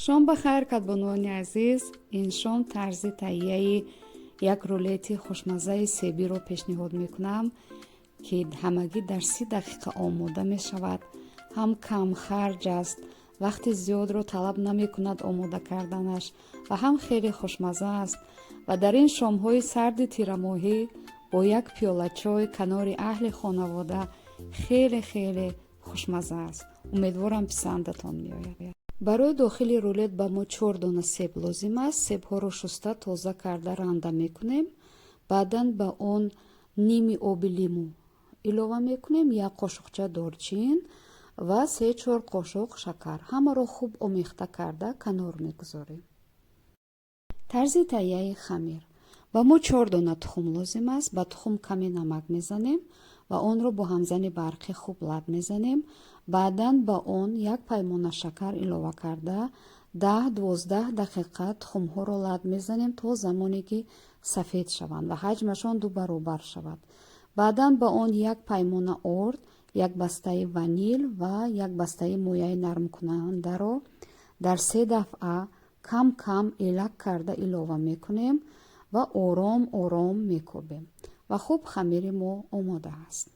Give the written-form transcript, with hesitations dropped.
Шом ба хайр, кадбонуони азиз! Ин шом тарзи таҳияи як рулети хушмаззаи себиро пешниҳод мекунам, ки ҳамагӣ дар 30 дақиқа омода мешавад, ҳам камхарҷ аст, вақти зиёдро талаб намекунад омода карданаш ва ҳам хеле хушмазза аст. Ва дар ин шомҳои сарди тирамоҳӣ бо як пиёла чой канори аҳли хонавода хеле хеле хушмазза аст. Умедворам, писандатон меояд. Барои дохили рулет ба мо чор дона себ лозим аст. Себҳоро шуста, тоза карда, ранда мекунем. Баъдан ба он ними оби лимӯ илова мекунем, як қошуқча дорчин ва се-чор қошуқ шакар. Ҳамаро хуб омехта карда, канор мегузорем. Тарзи таҳияи хамир: ба мо чор дона тухм лозим аст. Ба тухм каме намак мезанем ва онро бо ҳамзани барқӣ хуб лат мезанем. Баъдан ба он як паймона шакар илова карда, 10-12 дақиқа тухмҳоро лат мезанем, то замоне ки сафед шаванд ва ҳаҷмашон ду баробар шавад. Баъдан ба он як паймона орд, як бастаи ванил ва як бастаи мояи нармкунандаро дар се дафъа кам кам элак карда илова мекунем ва ором ором мекӯбем ва хуб хамири мо омода аст.